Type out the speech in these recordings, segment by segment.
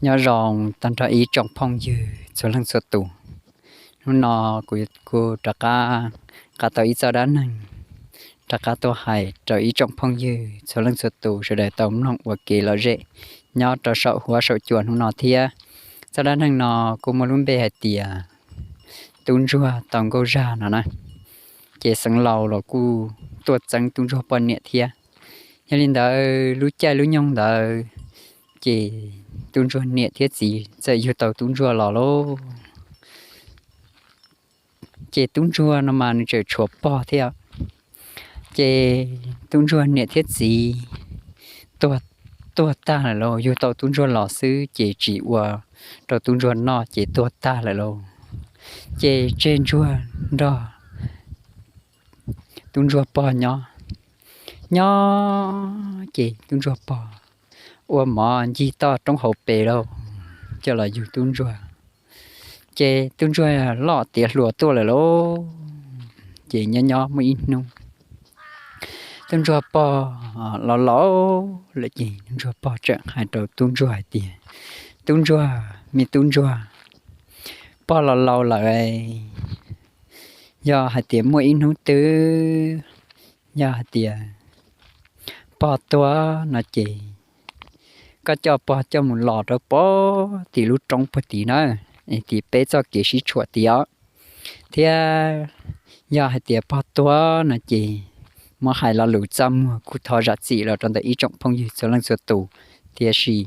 Nyob zoo tag nrho ib tsoom phooj ywg txhua leej txhua tus. Hnub no kuv kuj rov qab nqa tau ib txoj dab neeg rov qab tuaj hais rau ib tsoom phooj ywg txhua leej txhua tus sawv daws tau mloog ua kev lom zem nyob rau saum huab saum cua hnub no thiab. Txoj dab neeg no kuj muaj lub npe hais tias tub ntsuag tau nkauj zag no na. Ces xeev laus los kuj tuaj txeeb tub ntsuag poj niam thiab. Yog li ntawd lub caij lub nyoog ntawd ces tub ntsuag niam thiab txiv txawm yug tau tub ntsuag los lauj. Ces tub ntsuag no mas nws tseem tshuav pog thiab. Ces tub ntsuag niam thiab txiv tuag, tuag tag lawm lauj, yug tau tub ntsuag los xwb ces tsis ua rau tub ntsuag noj ces tuag tag lawm lauj. Ces tseg ntsuag nrog tub ntsuag pog nyob. Nyob ces tub ntsuag pog ua mov ncig toj roob hauv pes lauj, coj los yug tub ntsuag. Ces tub ntsuag loj tiav hluas tuaj lawm lauj. Ces nyob nyob muaj ib hnub tub ntsuag pog los laus lawm ces tub ntsuag pog tseem hais rau tub ntsuag hais tias, tub ntsuag, me tub ntsuag, pog los laus lawm, yog hais tias muaj ib hnub twg yog hais tias pog tuag no ces koj coj pog coj mus los rau pog tim lub roob pog tid na, es tim peb txoj kev sib tshuam tid os. Thiab yog hais tias pog tuag no ces muab hais lo lus txaj muag kuj thov zam txim los rau ntawm ib tsoom phooj ywg txhua leej txhua tus. Tiam sis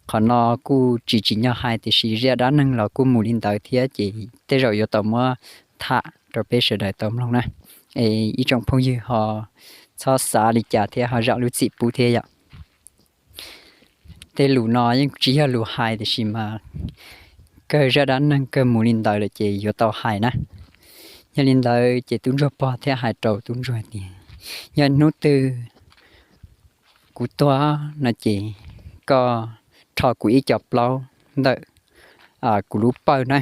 qhov no kuj tsis tsim nyog hais tiam sis zaj dab neeg los kuj mus li ntawd thiab ces tej zaum yuav tau muab tham rau peb sawv daws tau mloog na. Es ib tsoom phooj ywg ho txhob xav li cas thiab ho zam lub txim pub thiab yom. Tej lus no yeej tsis yog lus hais tiam sis mas kawg zaj dab neeg kawg mus li ntawd lawm ces yuav tau hais na. Yog li ntawd ces tub ntsuag pog thiaj hais rau tub ntsuag tias, yog hnub twg kuv tuag no ces koj rho kuv ib co plaub ntawm kuv lub pawj na.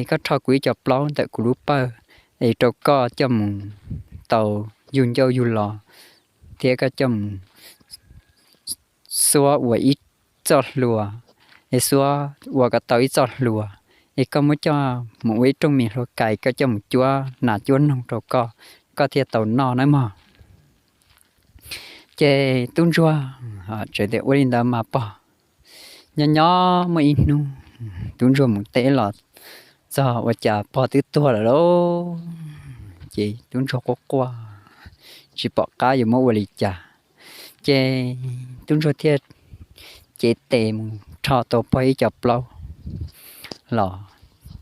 Koj rho kuv ib co plaub ntawm kuv lub pawj es rau koj coj mus tau yug ncauj yug lo thiab koj coj mus xuab ua ib txoj hlua, es xuab ua kom tau ib txoj hlua, es koj muab coj mus ua ib rooj me hlua kais, koj coj mus cuab nas cuab noog rau koj, koj thiaj tau noj nawb mog. Ces tub ntsuag tseem tias ua li ntawd mas pog. Nyob nyob muaj ib hnub tub ntsuag mus teb los txog ua cas pog twb tuag lawm lauj. Ces tub ntsuag quaj quaj tsis pom qab yuav muab ua li cas. Ces tub ntsuag thiaj cev tes mus rho tau pog ib co plaub los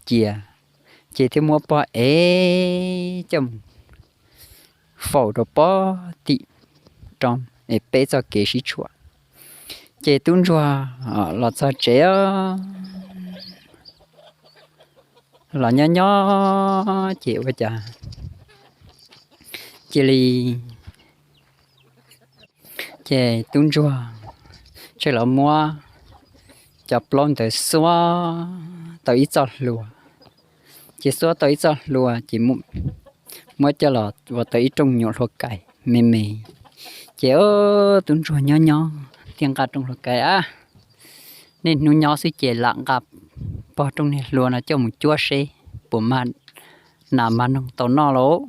cia, ces thiaj muab pog ev coj mus faus rau pog tim roob es peb txoj kev sib tshuam. Ces tub ntsuag los txog tsev los nyob nyob ces ua cas cia li, ces tub ntsuag thiaj los muab cov plaub ntawd xuab tau ib txoj hlua. Ces xuab tau ib txoj hlua ces muab coj los ua tau ib rooj nyuam hlua kais me me. Ces tub ntsuag nyob nyob thiaj nqa rooj hlua kais a, niaj hnub nyob xwb ces lam nqa pog rooj niag hlua no coj mus cuab seb puas mag nas mag noog tau noj lauj.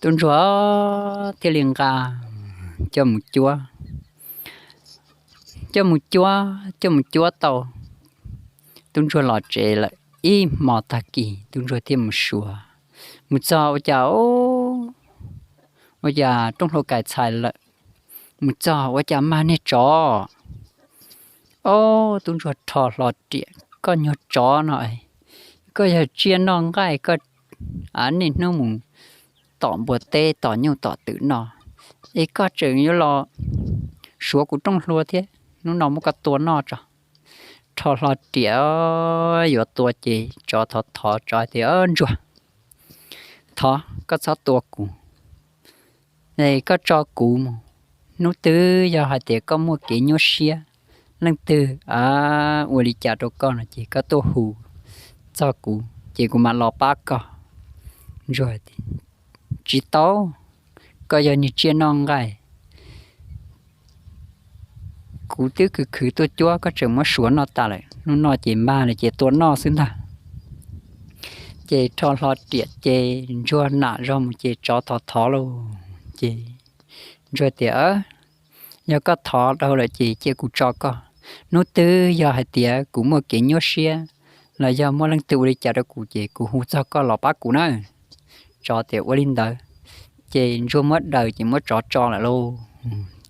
Tub ntsuag thiaj li nqa coj mus cuab, coj mus cuab, coj mus cuab tau. Tub ntsuag los tsev lawm ib hmo tag kis tub ntsuag thiaj mus xyuas, mus txog ua cas, ua cas rooj hlua kais txhais lawm, mus txog ua cas mag niag tsov. Ob, tub ntsuag rho hlo riam, koj nyuag tsov no, koj yog tsiaj noj nqaij koj niaj hnub mus tom npua teb tom nyuj tom twm noj, es koj tseem yuav los suav kuv rooj hlua thiab, hnub no muab koj tua noj tso. Rho hlo riam yuav tua ces tsov thov thov tsov tias, ntsuag, thov koj txhob tua kuv, koj tso kuv mus. Hnub twg yog hais tias koj muaj kev nyuaj siab, leej twg ua li cas rau koj no ces koj tuaj hu txog kuv ces kuv mam los pab koj. Ntsuag tias, tsis tau, koj yog niag tsiaj noj nqaij, kuv twb khwv khwv tuaj cuab koj tseem muab suav noj tas lawm, hnub no ces mag lawm ces tua noj xwb ntag. Ces rho hlo riam ces ntsuag nam zog mus ces tsov thov thov lauj. Ces ntsuag tias, yog koj thov dhau lawm ces cia kuv tso koj. Hnub twg yog hais tias kuv muaj kev nyuaj siab los yog muaj leej twg ua li cas rau kuv ces kuv hu txog koj los pab kuv na. Tsov tias ua li ntawd. Ces ntsuag muab daws ces muab tsov tso lawm lauj.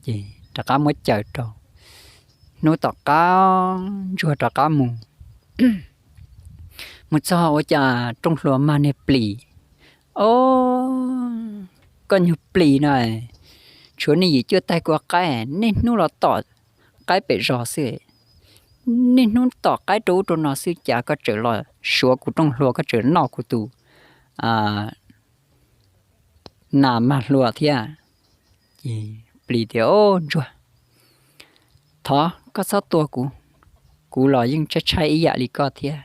Ces rov qab muab caws rau. Hnub tom qab ntsuag rov qab mus, mus txog ua cas rooj hlua mag niag plis. O, koj nyuag plis no, tshuav nej yim cuaj tais kua qaib, niaj hnub los tom qaib pem zos xwb, niaj hnub tom qaib rau ub rau no xwb, cas koj tseem los suav kuv rooj hlua, koj tseem noj kuv tus nas mag hlua thiab. Ces plis tias, o, ntsuag, thov koj txhob tua kuv, kuv los yeej tshaib tshaib ib yam li koj thiab.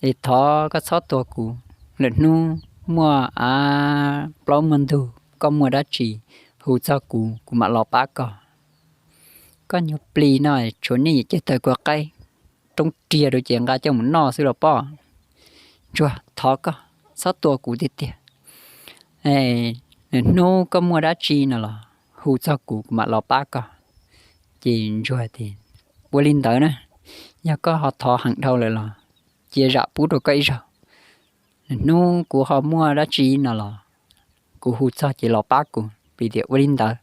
Es thov koj txhob tua kuv, lwm hnub muaj av plaub muaj ntug, koj muaj dab tsi hu txog kuv, kuv mam los pab koj. Koj nyuag plis no, tshuav nej yim cuaj tais kua qaib, roob riag rau ces nqa coj mus noj xwb los pob. Ntsuag, thov koj txhob tua kuv tiag tiag. Lwm hnub koj muaj dab tsi no los hu txog kuv, kuv mam los pab koj. Ces ntsuag tias, ua li ntawd na, yog koj ho thov heev dhau lawm los cia zam pub rau koj ib zaug. Lwm hnub kuv ho muaj dab tsi no los kuv hu txog ces los pab kuv. Plis tias ua li ntawd.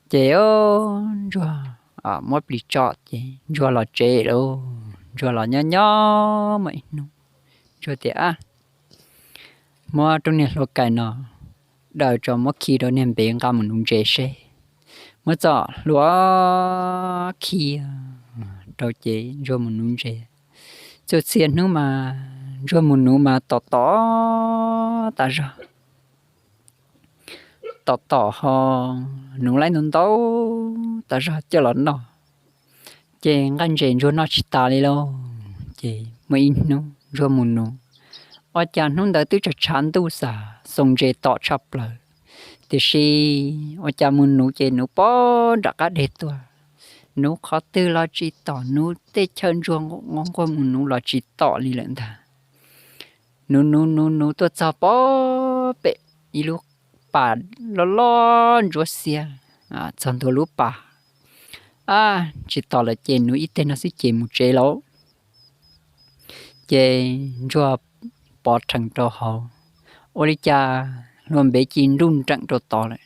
Ces ntsuag muab plis tso ces ntsuag los tsev lauj. Ntsuag los nyob nyob muaj ib hnub, ntsuag tias, muab rau niag hlua kais no daws tso, muab khi rau niag npev nqa mus nuv ntses seb. Muab txoj hlua khi rau ces ntsuag mus nuv ntses. Txhua txhia hnub mas ntsuag mus nuv mas tom tom tas zog, tom tom ho nuv laib ntau ntau tas zog coj los noj. Ces nqaij ntses ntsuag noj tsis tas li lauj. Ces muaj ib hnub ntsuag mus nuv, ua cas hnub ntawd twb tshav tshav ntuj xav xoo ntses tom tshaj plaws, tiam sis ua cas mus nuv ces nuv pob nram qab deg tuaj, nuv qhov twg los tsis tom, nuv tej chaw ntsuag nquag nquag mus nuv los tsis tom li lawm ntag. Nuv nuv nuv nuv tuaj txog pob pem ib lub pas loj loj ntsuab xiab, txog ntua lub pas, a, tsis tom lawm ces nuv ib teg no xwb ces mus tsev lauj. Ces ntsuag pov rhees rau hauv, ua li cas hlua npev ci nruj nreem rau tod lawm.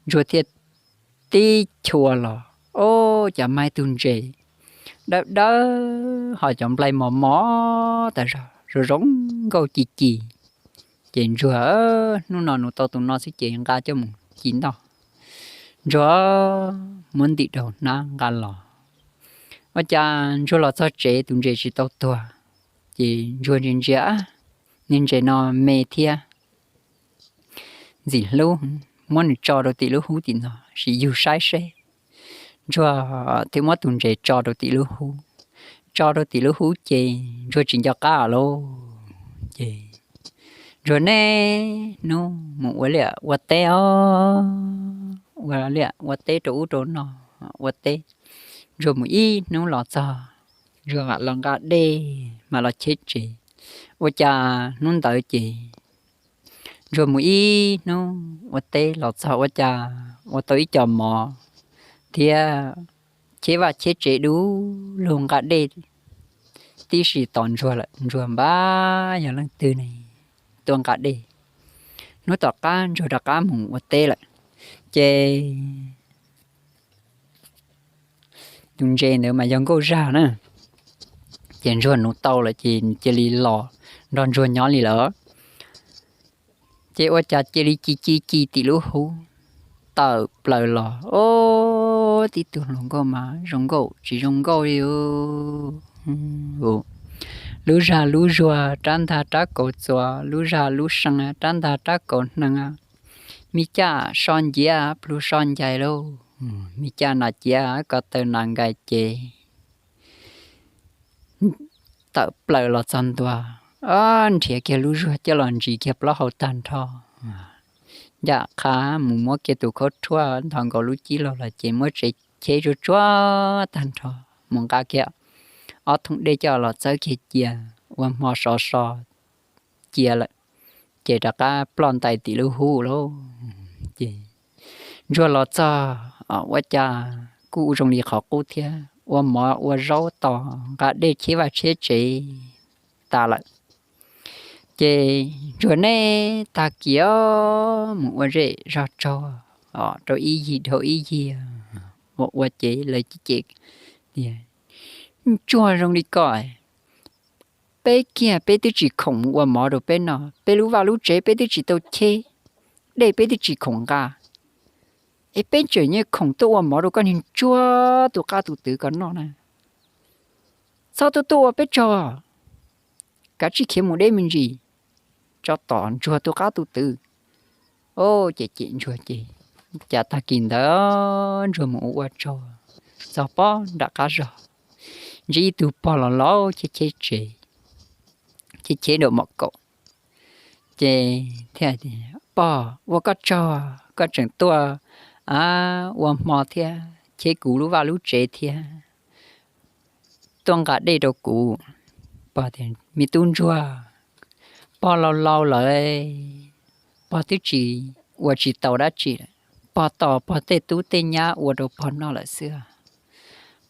Ntsuag thiaj tib chua los, o, cas muaj ib tug ntses dawb dawb ho cov nplai mos mos tas zog, zoo zoo nkauj ci ci. Ces ntsuag, hnub no nuv tau tus no xwb ces nqa coj mus ci noj. Ntsuag muab ntim rau hnab nqa los. Ua cas ntsuag los txog tsev tus ntses tsis tau tuag. Ces ntsuag ntsia ntsia, niag ntses no me thiab ntxim hlub, muab nws tso rau tim lub hub tim no sim yug saib seb. Ntsuag thiaj muab tus ntses tso rau tim lub hub. Tso rau tim lub hub ces ntsuag tsis nco qab lauj. Ces ntsuag niaj hnub mus ua liaj ua teb os, ua liaj ua teb rau ub rau no, ua teb. Ntsuag mus ib hnub los txog, ntsuag mam los nqa dej mam los cheb tsev. Ua cas hnub ntawd ces ntsuag mus ib hnub ua teb los txog ua cas ua tau ib co mov thiab cheb vaj cheb tsev du lug nqa dej tib si tos ntsuag lawm. Ntsuag npab yog leej twg ne tuaj nqa dej. Hnub tom qab ntsuag rov qab mus ua teb lawm, ces tus ntses ntawd mas yog nkauj zag na. Ces ntsuag nuv tau lawm ces nws cia li los nrog ntsuag nyob li lawm. Ces ua cas cia li ci ci ci tim lub hub tawm plaws los, o, tib tug hluas nkauj mas zoo nkauj tsis zoo nkauj li. Lub zag lub zuag rab ntag rab kaus txuas, lub zag lub seev rab ntag rab kaus hneev, mi caj so nciav plhu so ncais lauj, mi caj nas ciav ko taw nas nkais ces tawm plaws los txog ntua, nrhiav kiag lub zuag coj los ntsis kiag plaub hau tag nrho. Ncaj qha mus muab kiag tus khaub rhuab ntho nkaus lub cib laug los ces muab tsev cheb tsuag tsuag tag nrho, mus nqa kiag ob thooj dej coj los txawb kiag cia, ua hmo sov so cia lawm, ces rov qab ploj ntais tim lub hub lauj. Ces ntsuag los txog, ua cas kuj zoo li qhov qub thiab, ua mov ua zaub tos nqa dej cheb vaj cheb tsev tas lawm. Ces ntsuag neb tag kis mus ua zej zog tsaug rau ib yig dhau ib yig, ua ua ces lawv cem tias, Ntsuag zoo li ko, peb kiag peb twb tsis khoom mus ua mov rau peb noj, peb lub vaj lub tsev peb twb tsis tau cheb, dej peb twb tsis khoom nqa, es peb tseem yuav khoom tuaj ua mov rau koj niag ntsuag tus qab tus twv ko noj na. Txhob tuaj tuaj ua peb tsaug, kav tsij khiav mus deb me ntsis, tso tom ntsuag tus qab tus twv. Ces cem ntsuag ces, cas tag kis ntawd ntsuag mus ua ua tsaug txog pob nram qab zos, ntsib ib tug pog laus laus cheb cheb tsev, cheb cheb daum mom kaum. Ces thiaj tias, Pog, ua koj tsaug, koj tseem tuaj ua hmo thiab cheb kuv lub vaj lub tsev thiab tuaj nqa dej rau kuv. Pog tias, Me tub ntsuag, pog laus laus lawm, pog twb tsis ua tsis tau dab tsi lawm, pog tos pog tej tub tej nyab ua rau pog noj lawm xwb.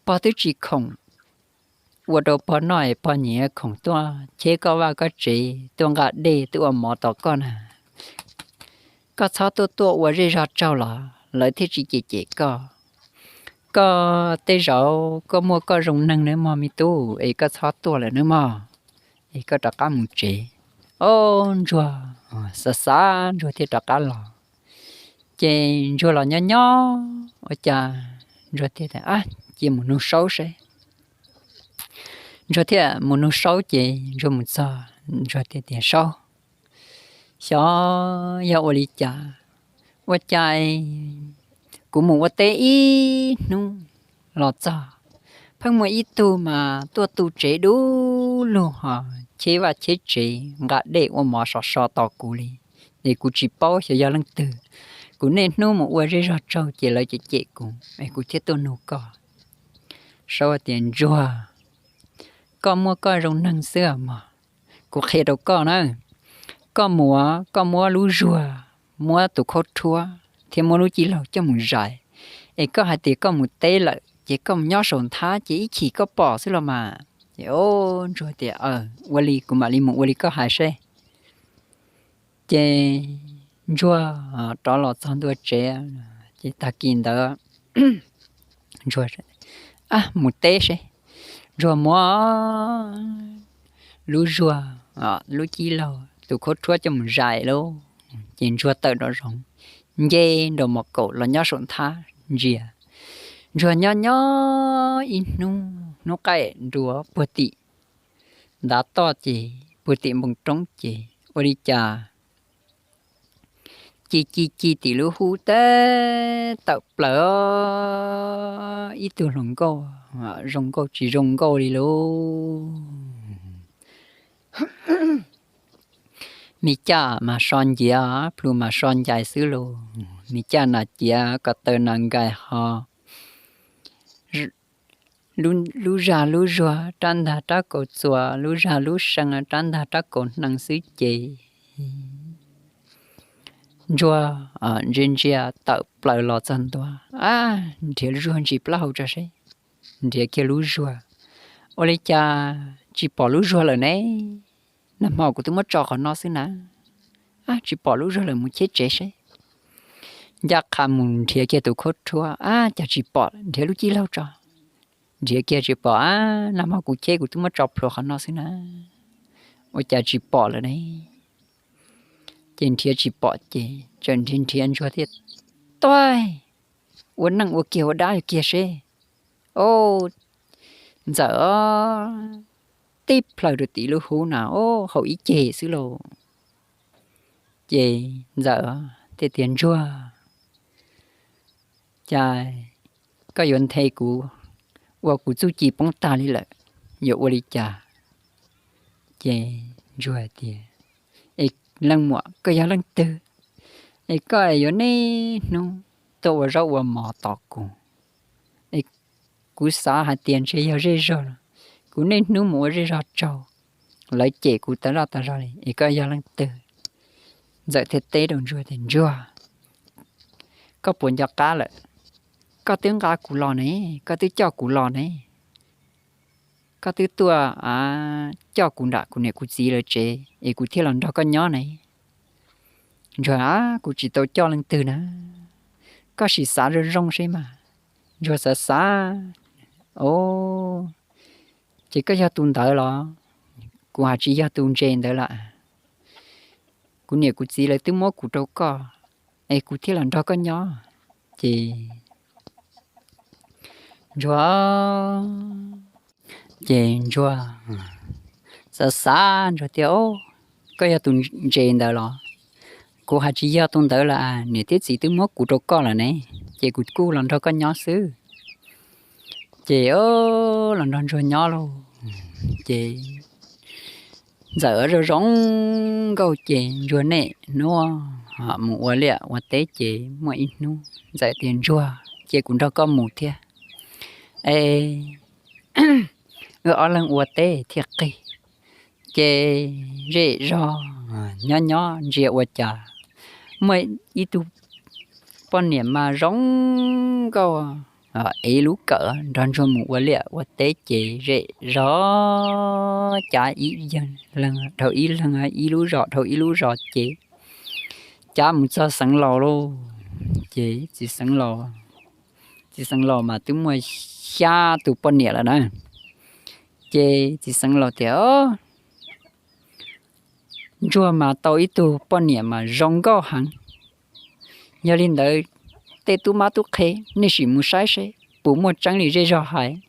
Pog twb tsis khoom ua rau pog noj es pog nyiam khoom tuaj cheb koj vaj koj tsev, tuaj nqa dej tuaj ua mov tos koj na. Koj txhob tuaj tuaj ua zej zog tsaug los lawv thiaj tsis cem cem koj. Koj tej zaum koj muaj koj zoo neeg nawb mog me tub, es koj txhob tuaj lawm nawb mog, es koj rov qab mus tsev. Ob ntsuag xav xav ntsuag thiaj rov qab los. Ces ntsuag los nyob nyob ua cas ntsuag thiaj tias, Ab, cia mus nug saub seb. Ntsuag thiaj mus nug saub ces ntsuag mus txog ntsuag thiaj tias, Saub, xyov yog ua li cas, ua cas kuv mus ua teb ib hnub los txog, pheej muaj ib tug mas tuaj tu tsev dub lug ho cheb vaj cheb tsev nqa dej ua mov sov so tos kuv li, es kuv tsis paub xyov yog leej twg. Kuv niaj hnub mus ua zej zog tsaug ces lawv cem cem kuv es kuv thiaj tuaj nug koj. Saub tias, Ntsuag, koj muaj koj zoo neeg xwb mog. Kuv qhia rau koj na, koj mus koj muab lub zuag, muab tus khaub rhuab thiab muab lub cib laug coj mus zais, es koj hais tias koj mus teb lawm ces koj mus nyob saum nthab ces ib chim koj pom xwb los mas. Ces ntsuag tias, Ua li kuv mam li mus ua li koj hais seb. Ces ntsuag rov los txog ntua tsev, ces tag kis ntawd ntsuag mus teb seb. Ntsuag muab lub zuag, lub cib laug, tus khaub rhuab coj mus zais lauj, ces ntsuag tawm nraum zoov, nce nraum mos kaum los nyob saum nthab ntsia. Ntsuag nyob nyob ib hnub, hnub qaij nruas puag tim ntav toj ces puag tim npoo roob ces ua li cas ci ci ci tim lub hub teb tawm plaws ib tug hluas nkauj, zoo nkauj tsis zoo nkauj li lauj. Me caj mas so nciav, plhu mas so ncais xwb lauj. Me caj nas ciav, ko taw nas nkais ho, lub zag lub zuag rab ntag rab kaus txuas, lub zag lub see rab ntag rab kaus hneev xwb ces ntsuag ntsia ntsia tawm plaws los txog ntua, nrhiav zuag ntsis plaub hau tso seb. Nrhiav kiag lub zuag, ua li cas tsis pom lub zuag lawm ne? Nag hmo kuv twb muab tso qhov no xwb na. Tsis pom lub zuag lawm, mus cheb tsev seb. Ncaj qha mus nrhiav kiag tus khaub rhuab, ab, cas tsis pom, nrhiav lub cib laug tso. Nrhiav kiag tsis pom, ab, nag hmo kuv cheb kuv twb muab tso plhuav qhov no xwb na. Ua cas tsis pom lawm ne? Ces nrhiav tsis pom ces txawm nrhiav nrhiav ntsuag thiaj tuag, ua neej ua kiag ua dab kiag seb. Au, ntxawm, tib plhaw rau tim lub hub na, au, haum ib ceg xwb lauj. Ces ntxawm thiaj tias, Ntsuag, cas koj yuav nthe kuv ua kuv txuj ci poob tag li lawm, yuav ua li cas? Ces ntsuag tias, Es leej muam, koj yog leej twg? Es koj es yuav niaj hnub tuaj ua zaub ua mov tos kuv, es kuv xav hais tias ntshe yog zej zog los kuv niaj hnub mus ua zej zog tsaug, lawv cem kuv tas loj tas zog li, es koj yog leej twg? Ntxawm thiaj teb rau Ntsuag tias, Ntsuag, koj puas nco qab lawm? Koj twb nqa kuv los ne, koj twb coj kuv los ne, koj twb tuaj coj kuv nram kuv niam kuv txiv lawv tsev es kuv thiaj los nrog koj nyob ne. Ntsuag, Kuv tsis tau coj leej twg na, koj sim xav zoo zoo seb mas. Ntsuag xav xav, O, ces koj yog tus ntawd los? Kuv hais tsis yog tus ntses ntawd lawm. Kuv niam kuv txiv lawv twb muab kuv rau koj es kuv thiaj los nrog koj nyob. Ces Ntsuag, ces Ntsuag xav xav, Ntsuag tias, O, koj yog tus ntses ntawd los? Kuv hais tsis yog tus ntawd lawm, niam thiab txiv twb muab kuv rau koj lawm ne, ces kuv kuj los nrog koj nyob xwb. Ces los nrog Ntsuag nyob lauj, ces Ntxawm zoo zoo nkauj ces Ntsuag niaj hnub mus ua liaj ua teb. Ces muaj ib hnub Ntxawm tias, Ntsuag, cia kuv nrog koj mus thiab, es wb ob leeg ua teb thiaj qig. Ces zej zog nyob nyob ntsia ua cas muaj ib tug poj niam mas zoo nkauj, ev lub kawm nrog Ntsuag mus ua liaj ua teb. Ces zej zog cav ib leeg dhau ib leeg, ib lub zos dhau ib lub zos, ces cav mus txog Xeev Laus lauj. Ces txiv Xeev Laus, txiv Xeev Laus mas twb muaj xya tus poj niam lawm na. Ces txiv Xeev Laus tias, Ntsuag mas tau ib tug poj niam mas zoo nkauj heev. Yog li ntawd, tej tub mab tub qhe, nej sim mus saib seb puas muaj tseeb li zej zog hais.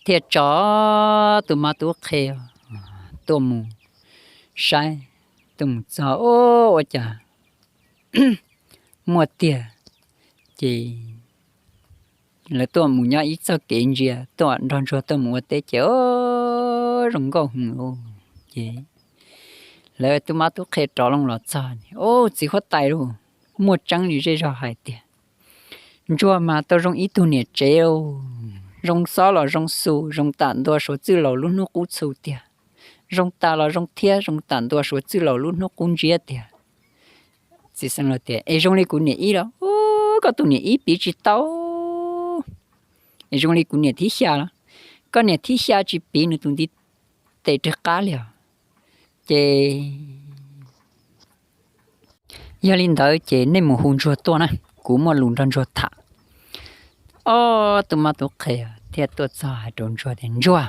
Thiaj tso tub mab tub qhe tuaj mus saib, tuaj mus txog, ua cas muaj tiag. Ces lawv tuaj mus nyob ib txoj kev ntsia, tuaj nrog Ntsuag tuaj mus ua teb ces zoo nkauj heev lauj. Ces lawv tub mab tub qhe rov loo los txog, Ub, txiv huab tais lauj, muaj tseeb li zej zog hais tiag. Ntsuag mas tau zoo ib tug niam tsev, zoo xob los zoo xu, zoo tam ntua Suav txwj laus lub hnub qub txhu tiag, zoo tas los zoo thiab, zoo tam ntua Suav txwj laus lub hnub qub ntsiab tiag. Txiv Xeev Laus tias, Es zoo li kuv niam ib los? Koj tus niam ib piv tsis tau, es zoo li kuv niam thib xya los? Koj niam thib xya tsis piv nws tus ntiv tes rwg qab li os. Ces yog li ntawd ces nej mus hu Ntsuag tuaj na, kuv muaj lus nrog Ntsuag tham. Ob tub mab tub qhe thiaj tuaj txog hais rau Ntsuag tias, Ntsuag,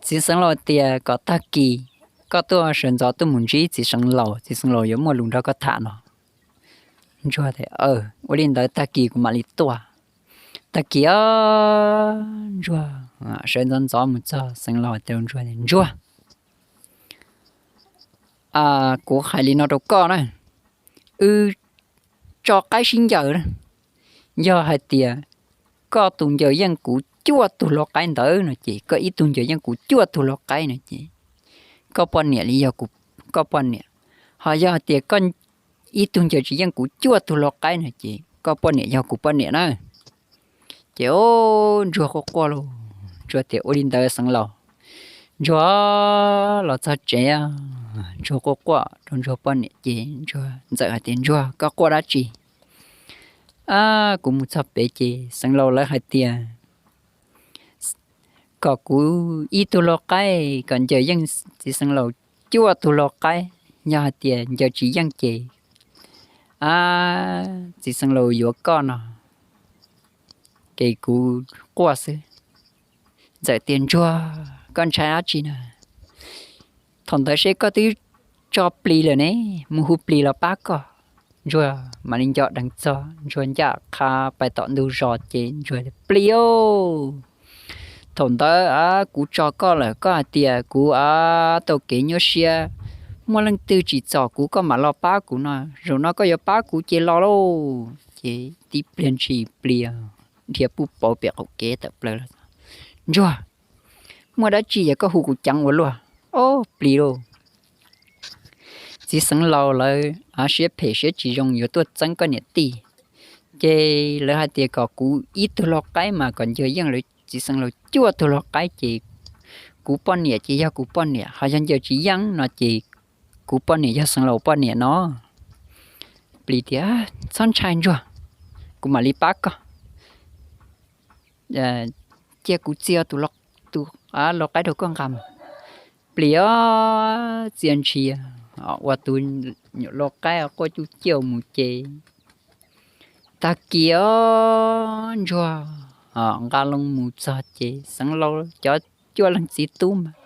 txiv Xeev Laus tias kom tag kis koj tuaj sawv ntxov tuaj mus ntsib txiv Xeev Laus, txiv Xeev Laus yuav muaj lus nrog koj tham no. Ntsuag tias, Ua li ntawd tag kis kuv mam li tuaj. Tag kis os, Ntsuag sawv ntxov ntxov mus txog, Xeev Laus tias rau Ntsuag tias, Ntsuag, kuv hais li no rau koj na, wb tso qaib sib ncaws na. Yog hais tias koj tus ncaws yeej kuv cuaj tug lau qaib ntawd no ces koj ib tug ncaws yeej kuv cuaj tug lau qaib no ces koj poj niam li yog koj poj niam. Ho yog hais tias koj ib tug ncaws tsis yeej kuv cuaj tug lau qaib no ces koj poj niam yog kuv poj niam na. Ces Ntsuag quaj quaj lauj, Ntsuag tias, Ua li ntawd Xeev Laus. Ntsuag los txog tsev, Ntsuag quaj quaj rau Ntsuag poj niam ces Ntsuag, Ntxawm hais tias, Ntsuag, koj quaj dab tsi? Kuv mus txog pem ces Xeev Laus lawv hais tias kom kuv ib tug lau qaib, kom ncaws yeej txiv Xeev Laus cuaj tug lau qaib. Yog hais tias ncaws tsis yeej ces txiv Xeev Laus yuav koj no, ces kuv quaj xwb. Ntxawm tias, Ntsuag, koj ntshai dab tsi na? Thaum ntawd seb koj twb tso plis lawm ne, mus hu plis los pab koj. Ntsuag mam li nco dheev txog, Ntsuag ncaj qha pais tom ntug zos ces Ntsuag, Plis os, thaum ntawd kuv tso koj lawm, koj hais tias kuv tau kev nyuaj siab, muaj leej twg tsim txom kuv koj mam los pab kuv no, zaum no koj yuav pab kuv ces los lauj. Ces tib pliag ntshis pliag, dhia puj pauv pem qaum kev tawm plaws los, Ntsuag, muaj dab tsi es koj hu kuv ceev ua luaj? Ob plis lauj, txiv Xeev Laus lawv siab phem siab tsis zoo yuav tuaj txeeb koj niam tij. Ces lawv hais tias kom kuv ib tug lau qaib mas kom ncaws yeej lawv txiv xeev laus cuaj tug lau qaib ces kuv poj niam ces yog kuv poj niam, ho yog ncaws tsis yeej no ces kuv poj niam yog xeev laus poj niam no. Plis tias, Txhob ntshai ntsuag, kuv mam li pab koj. Cia kuv txia tus lau qaib rau koj nqa mus. Plis os, txia ntshis ua tus nyuam lau qaib quaj cuj ciaj mus ces tag kis os ntsuag nqa loo mus txog ces xeev laus cov cuaj leeg txiv tub mas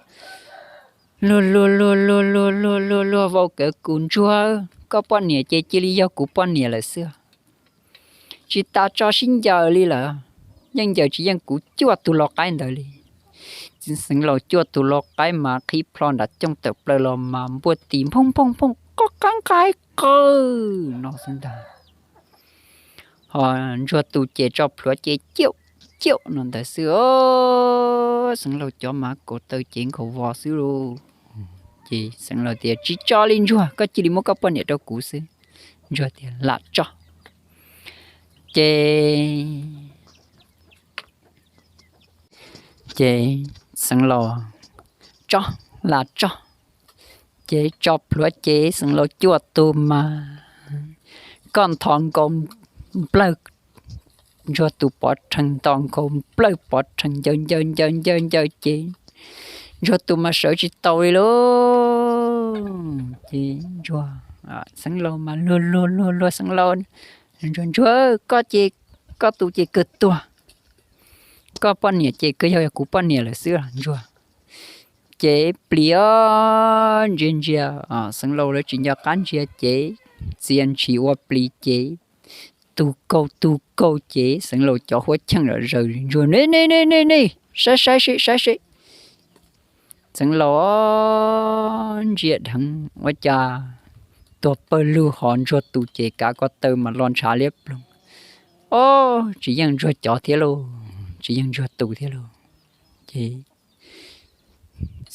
luag luag luag luag luag luag luag luag vau kawg, Kuv ntsuag, koj poj niam ces cia li yog kuv poj niam lawm xwb. Tsis tas tso sib ncaws li lawm, yeej ncaws tsis yeej kuv cuaj tus lau qaib ntawd li. Txiv xeev laus cuaj tus lau qaib mas qhib plho nram cooj tawm plaws los mas npuaj tis nphooj nphooj nphooj, qoj qab nqaij qawg no xwb ntag. Ho ntsuag tus ces tso plhuav ces ciauj ciauj no ntawd xwb. Xeev laus cov mas kaus taw ces nkaus vos xwb lauj. Ces xeev laus tias, Tsis tso li ntsuag, koj cia li muab koj poj niam rau kuv xwb. Ntsuag tias, Lam tso. Ces, ces xeev laus tso, lam tso. Ces tso plhuav ces xeev laus cuaj tus mas koj nthos nkaus nplawg, ntsuag tus pov rhees nthos nkaus nplawg pov rhees ncaws ncaws ncaws ncaws ncaws ces ntsuag tus mas sawv tsis tau li lauj. Ces ntsuag, xeev laus mas luag luag luag luag xeev laus, Ntsuag ntsuag, koj ces, koj tus ces kawg tuag, koj poj niam ces kawg yog kuv poj niam lawm xwb ntsuag. Ces plis os, ntsia ntsia, xeev laus lawv tsis nco qab ntsia ces txia ntshis ua plis ces tus kaug tus kaug ces xeev laus cov huab cheej lawm zaws ntsuag, Ne ne ne ne ne, saib saib seb saib seb. Xeev laus ntsia dheev ua cas tuag pawg lug, ho ntsuag tus ces kav ko taw mas lo ntshav liab ploog. Ob, tsis yeej ntsuag cov thiab lauj, tsis yeej ntsuag tus thiab lauj. Ces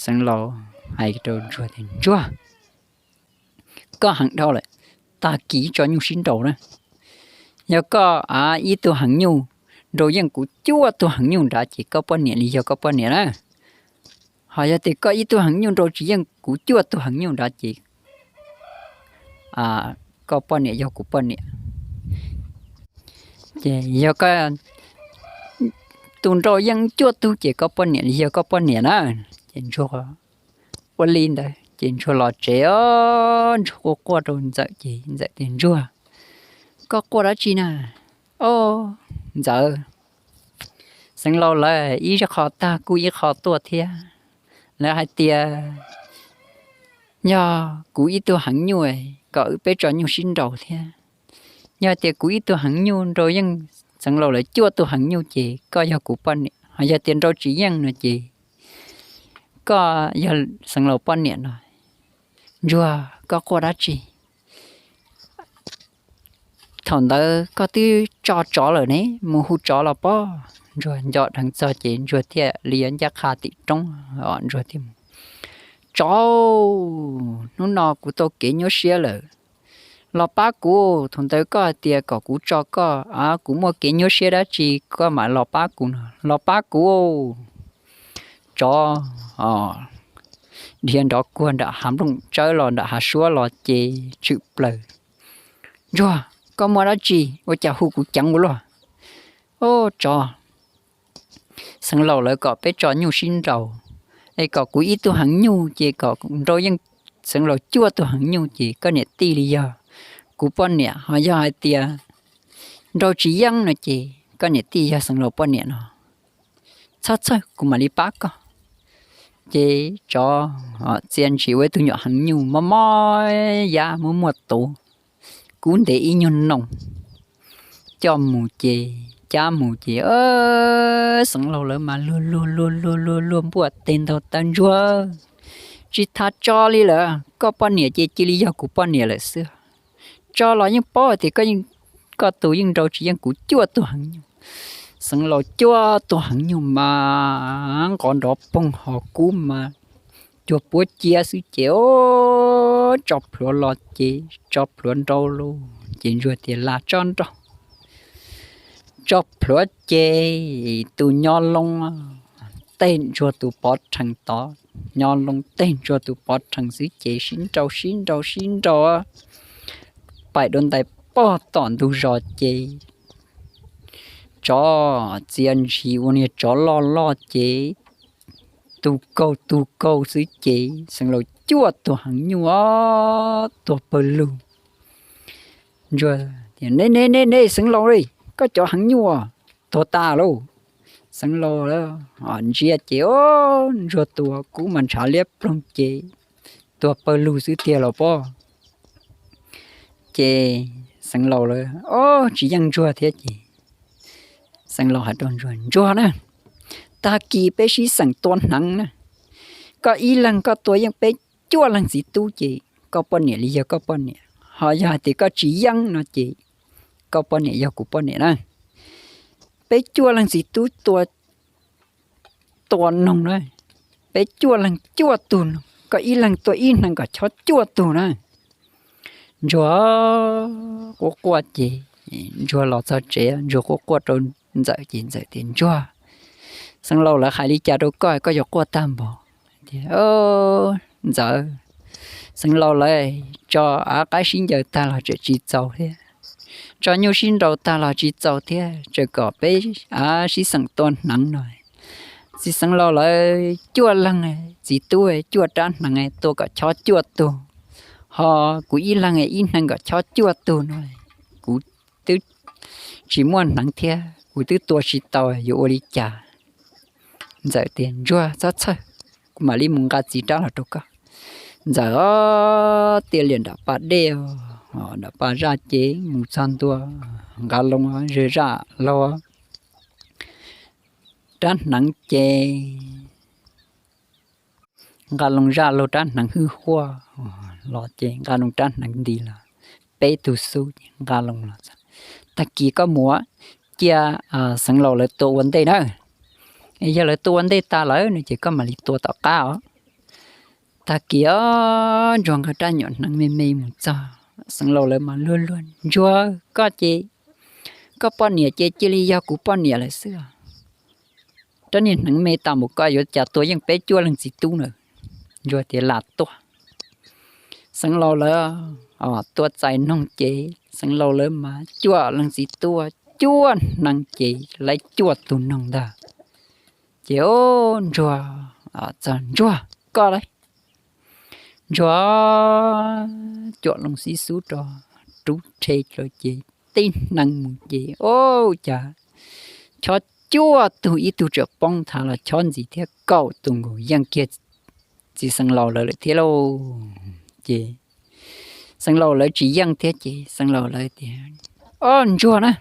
xeev laus hais rau ntsuag tias, Ntsuag, koj heev dhau lawm, tag kis tso nyuj sib nraus na. Yog koj ib tug heev nyuj nraus yeej kuv cuaj tug heev nyuj nrad ces koj poj niam li yog koj poj niam na. Ho yog tias koj ib tug heev nyuj nraus tsis yeej kuv cuaj tug heev nyuj nrad ces koj poj niam yog kuv poj niam. Ces yog koj tus nraus yeej cuaj tug ces koj poj niam li yog koj poj niam na. Ces ntsuag ua li ntawd ces ntsuag los tsev os, ntsuag quaj quaj rau ntxawm ces ntxawm tias, Ntsuag, koj quaj dab tsi na? Ob, ntxawm, xeev laus lawv ib qho tag kuj ib qho tuaj thiab. Lawv hais tias yog kuv ib tug heev nyuj kom peb tso nyuj sib nraus thiab. Yog tias kuv ib tug heev nyuj nraus yeej xeev laus lawv cuaj tug heev nyuj ces koj yog kuv poj niam, ho yog tias nraus tsis yeej no ces koj yog xeev laus poj niam no. Ntsuag, koj quaj dab tsi? Thaum ntawd koj twb tso tsov lawm ne, mus hu tsov los pob. Ntsuag nco dheev txog ces ntsuag thiaj li yuav ncaj qha tim roob, ntsuag thiaj mus. Tsov, hnub no kuv tau kev nyuaj siab lawm, los pab kuv. Thaum ntawd koj hais tias kom kuv tso koj, kuv muaj kev nyuaj siab dab tsi koj mam los pab kuv no, los pab kuv. Tsov dhia nrov kuag nram hav nplooj tsawb los nram hav suab los ces tshwm plaws. Ntsuag, koj muaj dab tsi ua cas hu kuv ceev ua luaj? Tsov, xeev laus lawv kom peb tso nyuj sib nraus, es kom kuv ib tug heev nyuj ces kom nraus yeej xeev laus cuaj tug heev nyuj ces koj niam tij li yog kuv poj niam, ho yog hais tias nraus tsis yeej no ces koj niam tij yog xeev laus poj niam no. Txhob txhawj, kuv mam li pab koj. Ces tsov txia ntshis ua ib tug nyuam heev nyuj mob mob yab muaj muaj tuv, kub ntev ib nyuag noo, coj mus ces cab mus ces xeev laus lawv mas luag luag luag luag luag luag npuaj tes ntaug taw, Ntsuag, tsis tas tso li lawm, koj poj niam ces cia li yog kuv poj niam lawm xwb. Tso los yeej paub hais tias koj tus yeej nraus tsis yeej kuv cuaj tug heev nyuj. Xeev laus cuaj tug heev nyuj mas nqov nrov poog ho kub mas cuag puab cia xwb ces o tso plhuav los ces tso plhuav nrau lawm ces ntsuag tias lam tso nrau. Tso plhuav ces tus nyob loo tej ntsuag tus pov rhees tod, nyob loo tej ntsuag tus pov rhees xwb ces sib nrau sib nrau sib nrau paim dua ntais pog tom ntug zos ces tsov txia ntshis ua niag tsov loj loj ces tus kaug tus kaug xwb ces Xeev Laus cuaj tus heev nyuj tuag pawg lug. Ntsuag, Ne ne ne ne Xeev Laus, koj cov heev nyuj tuag tas lauj. Xeev Laus ntsia ces ntsuag tus kub mas ntshav liab ploog ces tuag pawg lug xwb tiag los pob. Ces Xeev Laus lawv ob tsis yeej ntsuag thiab ces Xeev Laus hais rau ntsuag, Ntsuag na, tag kis peb sib xeem tua hneev na, koj ib leeg koj tua yeej peb cuaj leeg txiv tub ces koj poj niam li yog koj poj niam, ho yog hais tias koj tsis yeej no ces koj poj niam yog kuv poj niam na. Peb cuaj leeg txiv tub tua tua noog na, peb cuaj leeg cuaj tug noog, koj ib leeg tua ib hneev kom chob cuaj tug na. Ntsuag quaj quaj ces ntsuag los txog tsev ntsuag quaj quaj rau Ntxawm ces Ntxawm tias, Ntsuag, Xeev Laus lawv hais li cas rau koj koj yuav quaj tag npaum? Ntxawm, Xeev Laus lawv tso av qaib sib ncaws tag los tseem tsis txaus thiab, tso nyuj sib nrau tag los tsis txaus thiab, tseem kom peb av sib xeem tua hneev no. Txiv Xeev Laus lawv cuaj leeg txiv tub cuaj rab hneev tua kom chob cuaj tug, ho kuv ib leeg ib hneev kom chob cuaj tug no, kuv twb tsis muaj hneev thiab kuv twb tua tsis tau, yuav ua li cas? Ntxawm tias, Ntsuag txhob txhawj, kuv mam li mus nqa txiv rab los rau koj. Ntxawm ob tiaj liam nram pas dej, nram pas zaj ces mus txog ntua, nqa loo zaj laug rab hneev ces nqa loo zaj laug rab hneev hwj huaj los ces nqa loo rab hneev nti los peb tug xub ces nqa loo los. Tag kis koj mus cia Xeev Laus lawv tua ua ntej na, yog lawv tua ua ntej tas lawm no ces koj mam li tua tom qab os. Tag kis os, Ntsuag nqa rab nyuam hneev me me mus txog, Xeev Laus lawv mas luag luag, Ntsuag, koj ces koj poj niam ces cia li yog kuv poj niam lawm xwb os. Rab niag hneev me tas npaum koj yuav cas tua yeej peb cuaj leeg txiv tub na. Ntsuag tias, Lam tuaj. Xeev Laus lawv tua txais noog ces Xeev Laus lawv mas cuaj leeg txiv tub cuaj hneev ces laib cuaj tug noog ntag. Ces Ntsuag txog, Ntsuag, koj lauj. Ntsuag cuam loo xib xub rau, rub rhe rau ces tib hneev mus ces ua cas chob cuaj tug, ib tug tseem poob thav los chob ntxiv thiab, kaum tus nkaus yeej kiag txiv Xeev Laus lawv lawm thiab lauj. Ces Xeev Laus lawv tsis yeej thiab ces Xeev Laus lawv tias, Ob, Ntsuag na,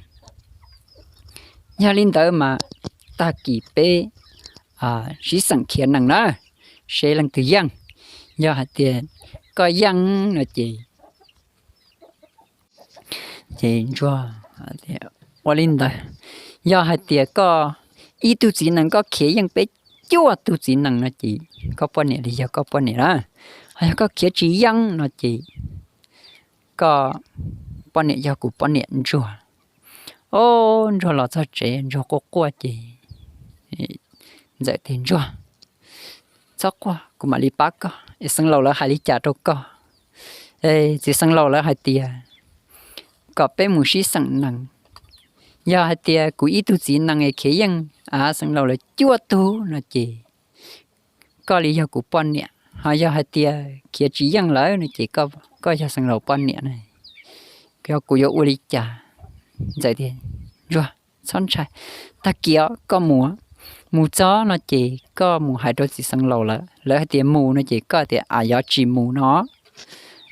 yog li ntawd mas tag kis peb sib xeem khiav nees na, seb leej twg yeej. Yog hais tias koj yeej no ces, ces Ntsuag, ua li ntawd, yog hais tias koj ib tug txiv nees koj khiav yeej peb cuaj tug txiv nees no ces koj poj niam li yog koj poj niam na. Ho yog koj khiav tsis yeej no ces koj poj niam yog kuv poj niam, Ntsuag. Ob, Ntsuag los txog tsev Ntsuag quaj quaj ces Ntxawm tias, Ntsuag, txhob quaj, kuv mam li pab koj. Es Xeev Laus lawv hais li cas rau koj? Txiv Xeev Laus lawv hais tias kom peb mus sib xeem nees. Yog hais tias kuv ib tug txiv nees es khiav yeej av Xeev Laus lawv cuaj tug no ces koj li yog kuv poj niam, ho yog hais tias khiav tsis yeej lawm no ces koj yog Xeev Laus poj niam na. Yog kuv yuav ua li cas? Ntxawm tias, Ntsuag, txhob ntshai, tag kis koj mus, mus txog no ces koj mus hais rau txiv Xeev Laus lawv, lawv hais tias mus no ces koj tias, Av, yov tsis mus no,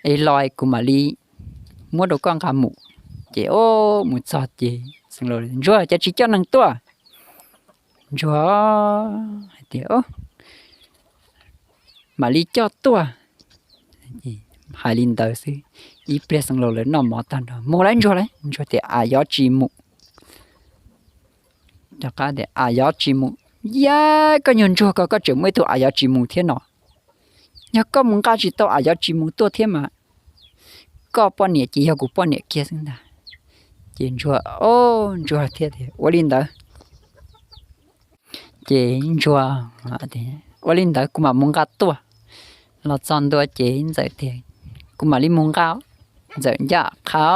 es los kuv mam li muab rau koj nqa mus. Ces mus txog ces Xeev Laus, Ntsuag, cas tsis coj neeg tuaj? Ntsuag hais tias, Mam li coj tuaj. Hais li ntawd xwb, ib pliag Xeev Laus lawv noj mov tag nrho, Mus lawm Ntsuag lawm. Ntsuag tias, Av, yov tsis mus. Rov qab tias, Av, yov tsis mus. Yaj, koj nyuag Ntsuag ko koj tseem muaj ib tug av yov tsis mus thiab no. Yog koj mus nqa tsis tau Av Yob Tsis Mus tuaj thiab mas koj poj niam ces yog kuv poj niam kiag xwb ntag. Ces ntsuag, o, ntsuag thiaj tias ua li ntawd. Ces ntsuag, ua li ntawd kuv mam mus nqa tuaj. Los txog ntua ces ntxawm tias kuv mam li mus nqa. Ntxawm ncaj qha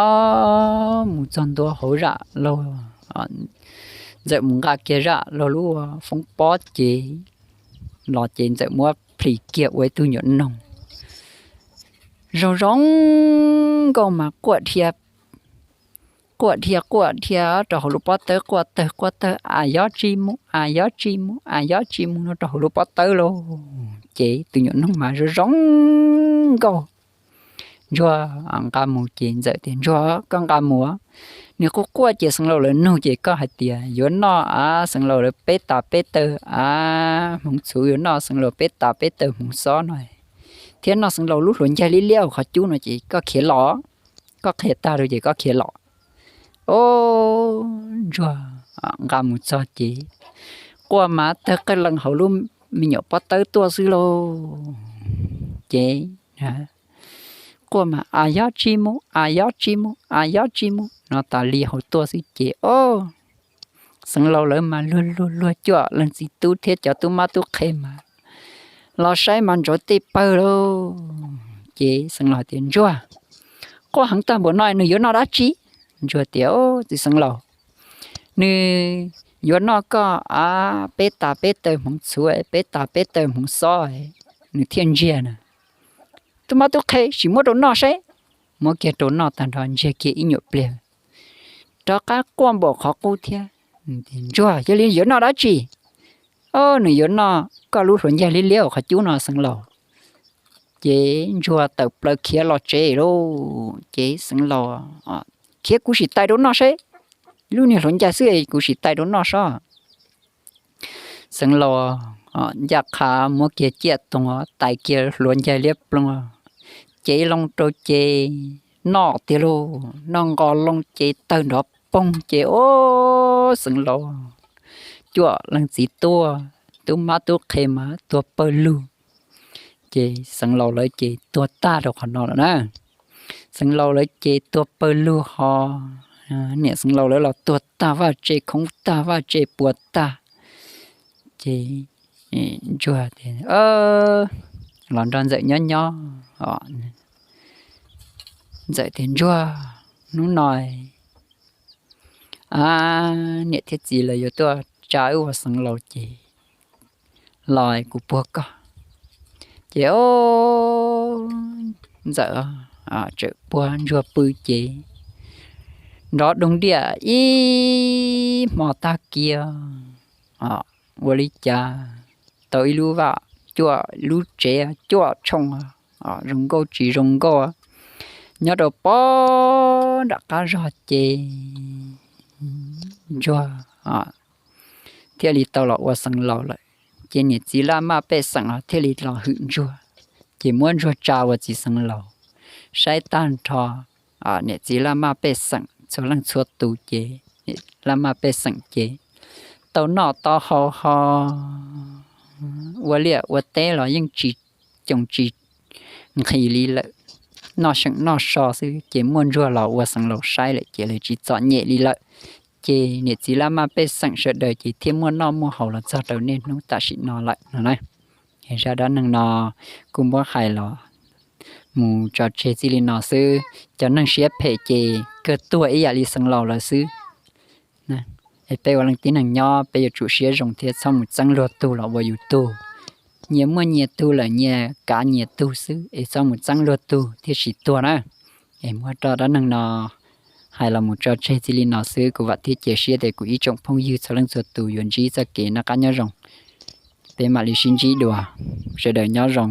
mus txog ntua hauv zaj laug, ntxawm mus nqa kiag zaj laug lub foob pob ces los ces ntxawm muab plhis kiag ua ib tug nyuam noog zoo zoo nkauj mas quaj dhia quaj dhia quaj dhia rau hauv lub pob tawb, quaj tawg quaj tawg, Av Yob Tsis Mus, Av Yob Tsis Mus, Av Yob Tsis Mus no rau hauv lub pob tawb lauj. Ces tus nyuam noog mas zoo zoo nkauj. Ntsuag nqa mus ces ntxawm tias ntsuag koj nqa mus, nws quaj quaj ces xeev laus lawv nug ces koj hais tias yuav noj av xeev laus lawv peb tas peb taw av hmoov txhuv, yuav noj xeev laus peb tas peb taw hmoov xob no, thiab noj xeev laus lub hluav ncaig liab liab hauv qhov cub no ces koj khiav los, koj qhia tag rau ces koj khiav los. O, ntsuag nqa mus txog ces quaj mas tawg qeej lees hauv lub me nyuam pob tawb tuaj xwb lauj. Ces quaj mas Av Yob Tsis Mus, Av Yob Tsis Mus, Av Yob Tsis Mus no tas li hauv tuaj xwb ces o, xeev laus lawv mas luag luag luag, cuaj leej txiv tub thiab cov tub mab tub qhe mas los saib mas ntsauv tej pawg lauj. Ces xeev laus tias ntsuag, quaj heev tag npaum no nws yuav noj dab tsi? Ntsuag tias txiv xeev laus, nws yuav noj koj av peb tas peb taw hmoov txhuv, peb tas peb taw hmoov xob, nws thiaj ntsiag na. Tub mab tub qhe sim muab rau noj saib. Muab kiag rau noj tag nrho ntsiag kiag ib nyuam pliag, rov qab quaj npaum qhov qub thiab. Ntsuag, yog li yuav noj dab tsi? O, nws yuav noj koj lub hluav ncaig liab liab hauv qhov cub no xeev laus. Ces ntsuag tawm plaws khiav los tsev lauj. Ces xeev laus, khiav kuv sim tais rau noj saib, lub niag hluav ncaig xwb kuv sim tais rau noj saib. Xeev laus ncaj qha muab kiag ciaj toog tais kiag hluav ncaig liab ploog, cev loo rau ces noj tiag lauj. Noj nqos loo ces tawg nrov poog ces o, xeev laus cuaj leej txiv tuaj, tub mab tub qhe mas tuag pawg lug. Ces xeev laus lawv ces tuag tag rau qhov no lawm na. Xeev laus lawv ces tuag pawg lug ho, niam xeev laus lawv los tuag tag vaj tse, khoob tag vaj tse puas tag. Ces ntsuag los nrog ntxawm nyob nyob, ntxawm tias ntsuag, hnub no a, niam thiab txiv lawv yuav tuaj tsa wb ua xeev laus ces los kuv puag koj. Ces o, ntxawm txawm puag ntsuag pw ces nrov doog diaj ib hmo tag kiag, ua li cas tau ib lub vaj cuaj lub tsev cuaj tshooj, zoo nkauj tsis zoo nkauj, nyob rau pob nram qab zog ces ntsuag thiaj li tau los ua xeev laus lawm. Ces niam txiv laj maj pej xeem thiaj li los hwm ntsuag. Ces muab ntsuag tsa ua txiv xeev laus. Saib tag nrho niam txiv laj maj pej xeem txhua leej txhua tus ces laj maj pej xeem ces tau noj tau haus ho ua liaj ua teb los yeej tsis coom tsis nqhis li lawm, noj seem noj so xwb. Ces muaj ntsuag los ua xeev laus saib lawm ces lawv tsis txom nyem li lawm. Ces niam txiv laj maj pej xeem sawv daws ces thiaj muaj noj muaj haus los txog rau niaj hnub tam sim no lawm no na. Zaj dab neeg no kuj muab hais los mus tso tseg txij li no xwb. Cov neeg siab phem ces kawg tuag ib yam li xeev laus lawm xwb. Peb ua leej tib neeg nyob peb yuav tsum siab zoo thiab txhob mus txeeb luag tug los ua yus tug. Nyias muaj nyias tug lawm nyias kav nyias tug xwb es txhob mus txeeb luag tug thiaj tsis tuag na. Es muab rau dab neeg no hais los mus tso tseg txij li no xwb. Kuv vam thiab cia siab tias kuv ib tsoom phooj ywg txhua leej txhua tus yuav ntsib txoj kev noj qab nyob zoo. Peb mam li sib ntsib dua, sawv daws nyob zoo.